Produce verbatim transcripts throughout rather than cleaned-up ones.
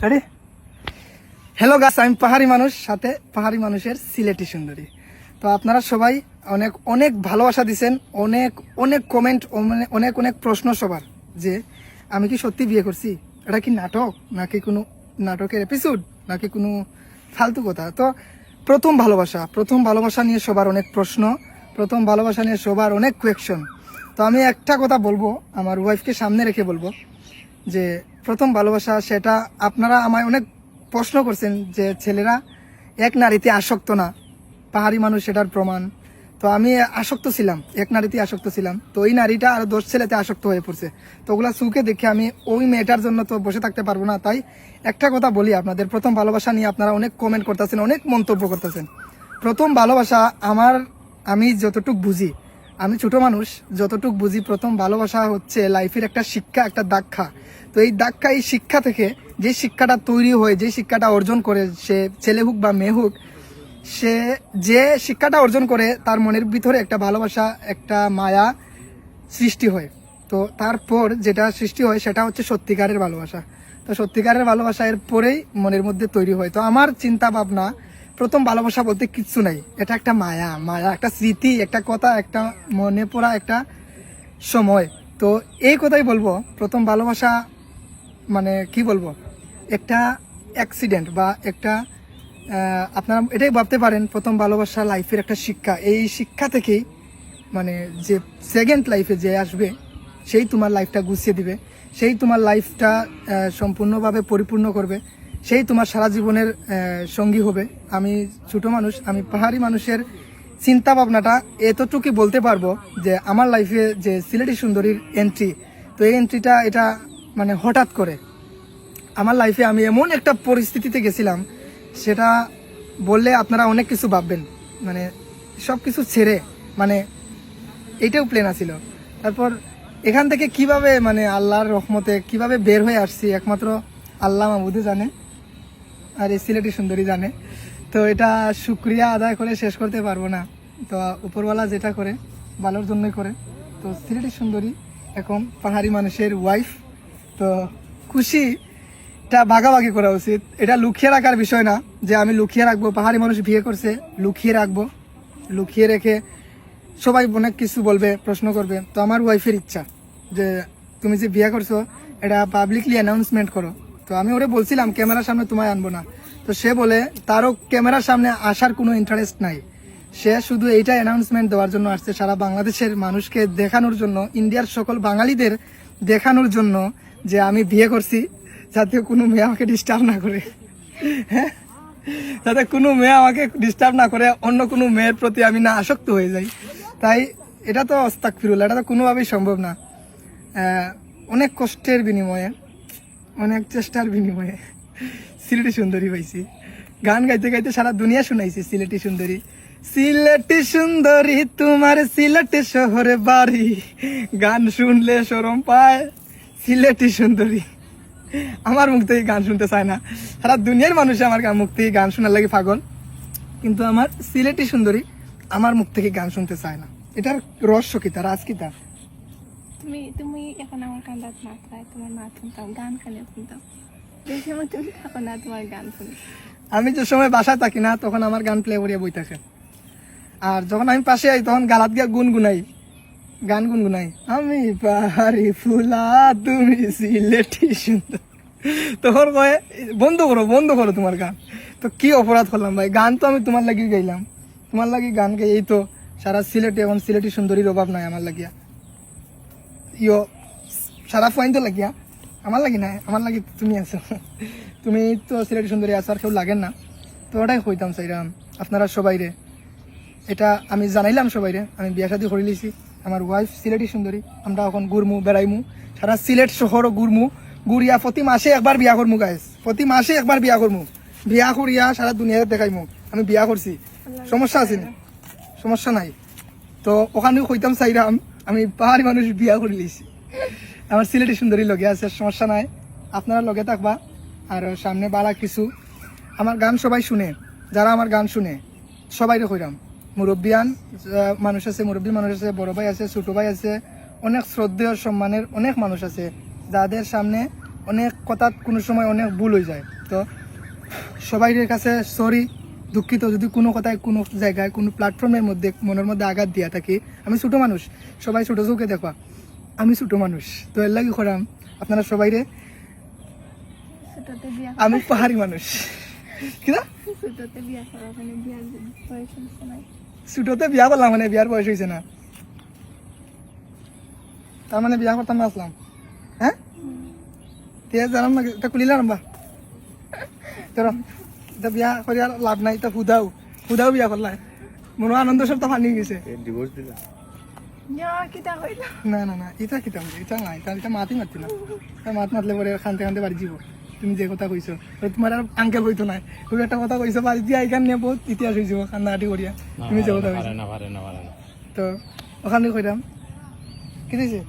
Ready? Hello guys, আমি পাহাড়ি মানুষ, সাথে পাহাড়ি মানুষের সিলেটি সুন্দরী। তো আপনারা সবাই অনেক অনেক ভালোবাসা দিছেন, অনেক অনেক কমেন্ট, অনেক অনেক প্রশ্ন সবার, যে আমি কি সত্যি বিয়ে করছি, এটা কি নাটক, নাকি কোনো নাটকের এপিসোড, নাকি কোনো ফালতু কথা। তো প্রথম ভালোবাসা, প্রথম ভালোবাসা নিয়ে সবার অনেক প্রশ্ন, প্রথম ভালোবাসা নিয়ে সবার অনেক কোয়েশ্চন। তো আমি একটা কথা বলবো, আমার ওয়াইফকে সামনে রেখে বলবো, যে প্রথম ভালোবাসা, সেটা আপনারা আমায় অনেক প্রশ্ন করছেন যে ছেলেরা এক নারীতে আসক্ত না, পাহাড়ি মানুষ সেটার প্রমাণ। তো আমি আসক্ত ছিলাম, এক নারীতে আসক্ত ছিলাম। তো ওই নারীটা আরো দশ ছেলেতে আসক্ত হয়ে পড়ছে। তো ওগুলা চোখে দেখে আমি ওই মেয়েটার জন্য তো বসে থাকতে পারবো না। তাই একটা কথা বলি আপনাদের, প্রথম ভালোবাসা নিয়ে আপনারা অনেক কমেন্ট করতেছেন, অনেক মন্তব্য করতেছেন। প্রথম ভালোবাসা আমার, আমি যতটুক বুঝি, আমি ছোট মানুষ, যতটুক বুঝি, প্রথম ভালোবাসা হচ্ছে লাইফের একটা শিক্ষা, একটা ধাক্কা। তো এই ধাক্কা, এই শিক্ষা থেকে, যে শিক্ষাটা তৈরি হয়, যে শিক্ষাটা অর্জন করে সে, ছেলে হোক বা মেয়ে হোক, সে যে শিক্ষাটা অর্জন করে, তার মনের ভিতরে একটা ভালোবাসা, একটা মায়া সৃষ্টি হয়। তো তারপর যেটা সৃষ্টি হয়, সেটা হচ্ছে সত্যিকারের ভালোবাসা। তো সত্যিকারের ভালোবাসা এর পরেই মনের মধ্যে তৈরি হয়। তো আমার চিন্তা ভাবনা, প্রথম ভালোবাসা বলতে কিচ্ছু নাই, এটা একটা মায়া, মায়া, একটা স্মৃতি, একটা কথা, একটা মনে পড়া, একটা সময়। তো এই কথাই বলবো, প্রথম ভালোবাসা মানে কি বলবো, একটা অ্যাক্সিডেন্ট বা একটা, আহ, আপনারা এটাই ভাবতে পারেন, প্রথম ভালোবাসা লাইফের একটা শিক্ষা। এই শিক্ষা থেকেই মানে যে সেকেন্ড লাইফে যে আসবে, সেই তোমার লাইফটা গুছিয়ে দিবে, সেই তোমার লাইফটা সম্পূর্ণভাবে পরিপূর্ণ করবে, সেই তোমার সারা জীবনের আহ, সঙ্গী হবে। আমি ছোট মানুষ, আমি পাহাড়ি মানুষের চিন্তা ভাবনাটা এতটুকুই বলতে পারবো যে আমার লাইফে যে সিলেটি সুন্দরীর এন্ট্রি, তো এই এন্ট্রিটা এটা মানে হঠাৎ করে আমার লাইফে আমি এমন একটা পরিস্থিতিতে গেছিলাম, সেটা বললে আপনারা অনেক কিছু ভাববেন, মানে সব কিছু ছেড়ে, মানে এইটাও প্ল্যান আছিল। তারপর এখান থেকে কিভাবে মানে আল্লাহর রহমতে কিভাবে বের হয়ে আসছি, একমাত্র আল্লাহ মাবুদে জানে, আর এই সিলেটি সুন্দরী জানে। তো এটা শুক্রিয়া আদায় করে শেষ করতে পারবো না। তো উপরওয়ালা যেটা করে ভালোর জন্যই করে। তো সিলেটি সুন্দরী এখন পাহাড়ি মানুষের ওয়াইফ, তো খুশিটা ভাগাভাগি করা উচিত। এটা লুকিয়ে রাখার বিষয় না যে আমি লুকিয়ে রাখবো, পাহাড়ি মানুষ বিয়ে করছে, লুকিয়ে রাখবো, লুকিয়ে রেখে সবাই অনেক কিছু বলবে, প্রশ্ন করবে। তো আমার ওয়াইফের ইচ্ছা যে তুমি যে বিয়ে করছো, এটা পাবলিকলি অ্যানাউন্সমেন্ট করো। তো আমি ওরে বলছিলাম ক্যামেরার সামনে তোমায় আনবো না, তো সে বলে তারও ক্যামেরার সামনে আসার কোনো ইন্টারেস্ট নাই। সে শুধু এইটা অ্যানাউন্সমেন্ট দেওয়ার জন্য আসছে, সারা বাংলাদেশের মানুষকে দেখানোর জন্য, ইন্ডিয়ার সকল বাঙালিদের দেখানোর জন্য যে আমি বিয়ে করছি, যাতে কোনো মেয়ে আমাকে ডিস্টার্ব না করে। হ্যাঁ, যাতে কোনো মেয়ে আমাকে ডিস্টার্ব না করে, অন্য কোনো মেয়ের প্রতি আমি না আসক্ত হয়ে যাই। তাই এটা তো আস্তাগফিরুল্লাহ, এটা তো কোনোভাবেই সম্ভব না। আহ, অনেক কষ্টের বিনিময়ে, অনেক চেষ্টার বিনিময়ে সিলেটি সুন্দরী পাইছি। গান গাইতে গাইতে সারা দুনিয়া শুনাইছি সিলেটি সুন্দরী। সিলেটি সুন্দরী, তোমার সিলেট শহরে বাড়ি, গান শুনলে শরম পায় সিলেটি সুন্দরী। আমার মুখ থেকে গান শুনতে চায় না। সারা দুনিয়ার মানুষ আমার গা-, মুখ থেকে গান শোনার লাগি পাগল, কিন্তু আমার সিলেটি সুন্দরী আমার মুখ থেকে গান শুনতে চায় না। এটার রহস্য কিতা, রাজ কিতা? তুমি তুমি এখন আমার কান্দাত মাত্রায় তোমার মাত শুনতাম, গান খালি শুনতাম। যে সময় তুমি থাকো না, তোমার গান শুনি। আমি যে সময় বাসায় থাকি না, তখন আমার গান প্লে করিয়া বই থাকে। আর যখন আমি পাশে আই, তখন গালাত গিয়া গুনগুনাই, গান গুনগুনাই, আমি পাহাড়ি ফুলা, তুমি সিলেটি সুন্দর। তখন কয়, বন্ধ করো, বন্ধ করো তোমার গান। তো কি অপরাধ করলাম ভাই? গান তো আমি তোমার লাগি গাইলাম, তোমার লাগি গান গাই। এই তো সারা সিলেটে এখন সিলেটি সুন্দরীর অভাব নাই আমার লাগিয়া। ইয়ো, সারা পয়েন্ট তো লাগিয়া, আমার লাগি নাই, আমার লাগি তুমি আছো। তুমি তো সিলেটি সুন্দরী আছো, আর কেউ লাগে না। তো ওটাই কইতাম চাইরাম আপনারা সবাইরে। এটা আমি জানাইলাম সবাইরে, আমি বিয়া শাদী করি লিছি, আমার ওয়াইফ সিলেটি সুন্দরী। আমরা এখন ঘুরমু, বেড়াইমু, সারা সিলেট শহরও ঘুরমু, ঘুরিয়া প্রতি মাসে একবার বিয়া করমু গাইস, প্রতি মাসে একবার বিয়া করমু। বিয়া করিয়া সারা দুনিয়ারে দেখাইমু আমি বিয়া করছি, সমস্যা আছে নি? সমস্যা নাই। তো ওখানেও কইতাম চাইরাম, আমি পাহাড়ি মানুষ বিয়া করি লিছি, আমার সিলেটি সুন্দরী লগে আছে, সমস্যা নাই। আপনারা লগে থাকবা, আর সামনে বালা কিছু। আমার গান সবাই শুনে, যারা আমার গান শুনে, সবাইরে কইরাম, মুরব্বিয়ান, আহ, মানুষ আছে, মুরব্বী মানুষ আছে, বড় ভাই আছে, ছোট ভাই আছে, অনেক শ্রদ্ধেয় সম্মানের অনেক মানুষ আছে, যাদের সামনে অনেক কথাত কোনো সময় অনেক ভুল হয়ে যায়। তো সবাইর কাছে সরি, দুঃখিত যদি কোনো কথায়, কোনো জায়গায়, কোনো প্ল্যাটফর্মের মধ্যে মনের মধ্যে আঘাত দিয়া থাকি। আমি ছোট মানুষ, সবাই ছোট চোখে দেখবা, আমি ছোট মানুষ। তো এর লাগি করাম আপনারা সবাইরে। ছোটতে বিয়া আমি পাহাড়ি মানুষ। কিনা? ছোটতে বিয়া করা, মানে বিয়ার বয়স হচ্ছে না। ছোটতে বিয়া করলাম, মানে বিয়ার বয়স হয়েছে না, তার মানে বিয়া করতাম না আসলাম। হ্যাঁ, তে জানাম না, এটা খুলিলাম বা। ধরো, এটা বিয়া করি আর লাভ নাই, এটা হুদাও হুদাও বিয়া করলাই। মনে হয় আনন্দ সব তো ফানি গেছে। ডিভোর্স দিলা? ইয়া, কিতা কইলা? না না না, এটা কিতা বলে? এটা না, এটা এটা মাতই মারতি না। এটা মাত মাতলে পরে কানতে কানতে বাড়ি যাব। তুমি যে কথা কইছো, তো তোমার আর আঙ্কেল কইতো না। তুমি একটা কথা কইছো, বাড়ি দিয়া এখান নিয়ে বহুত ইতিহাস হয়ে যাবো কান্নাকাটি করিয়া। তুমি যে কথা পারে কইছো। না, পারে না, পারে না। তো ওখানে কইরাম, কি দিছে?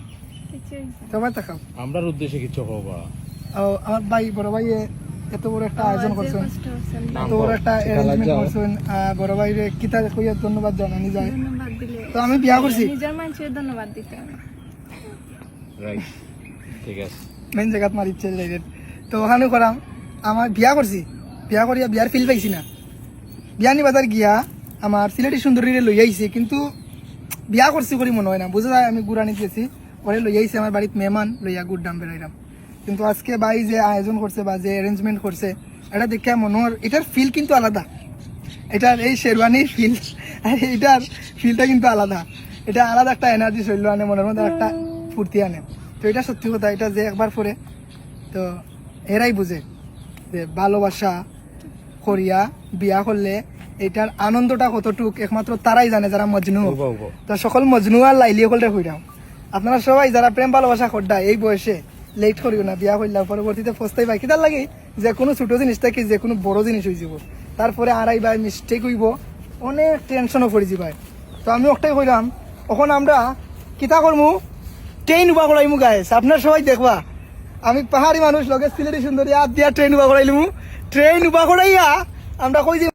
কিছু হইছে না। তোমার তাকাও। আমরার উদ্দেশ্যে কিছু কবা। ও, আমার ভাই, বড় ভাইয়ে এত বড় একটা আয়োজন যে করছেন, কষ্ট করছেন, এত বড় একটা সেটা অ্যারেঞ্জমেন্ট লজ্জা। করছেন। আহ, বড় ভাইরে কিতা কইয়া ধন্যবাদ জানানি যায়। ধন্যবাদ দিলে। তো আমি বিয়া করছি। নিজের মানুষের ধন্যবাদ দিতে হবে। রাইট, ঠিক আছে। মেইন জায়গাত মারিচ্ছে ডাইরেক্ট। তো ওখানে করাম, আমার বিয়া করছি, বিয়া করিয়া বিয়ার ফিল পাইছি না। বিয়ানি বাজার গিয়া আমার সিলেটি সুন্দরীরে লই আইছি, কিন্তু বিয়া করছি করি মনে হয় না, বুঝা যায় আমি গুরানি গেছি, ওরে লই আইছি আমার বাড়িত মেহমান লইয়া গুড় ডাম বেড়াইলাম। কিন্তু আজকে ভাই যে আয়োজন করছে বা যে অ্যারেঞ্জমেন্ট করছে, এটা দেখে মনে হয় এটার ফিল কিন্তু আলাদা। এটার এই শেরওয়ানির ফিল আর এটার ফিলটা কিন্তু আলাদা। এটা আলাদা একটা এনার্জি শরীর আনে, মনের মধ্যে একটা ফুর্তি আনে। তো এটা সত্যি কথা, এটা যে একবার পরে তো এরাই বুঝে যে ভালোবাসা করিয়া বিয়া করলে এটার আনন্দটা কতটুক একমাত্র তারাই জানে যারা মজনু। উবা, উবা। তো সকল মজনু আর লাইলি সকলরে কইরাম, আপনারা সবাই যারা প্রেম ভালোবাসা করডা এই বয়সে লেট করিও না, বিয়া করলে পরবর্তীতে পস্তাইবা। কিতার লাগি? যে কোনো ছোট জিনিস থাকি যে কোনো বড় জিনিস হয়ে যাব, তারপরে আড়াই ভাই মিস্টেক হইব, অনেক টেনশনও পড়ে যাবায়। তো আমি ওটাই কইলাম, এখন আমরা কিতা করমু, ট্রেন উবা করাইমু গাইস, আপনারা সবাই দেখবা। আমি পাহাড়ি মানুষ, লগে সিলেটি সুন্দরী, হাত দিয়া ট্রেন উবা করাইলিমু। ট্রেন উবা করাইয়া আমরা কই যে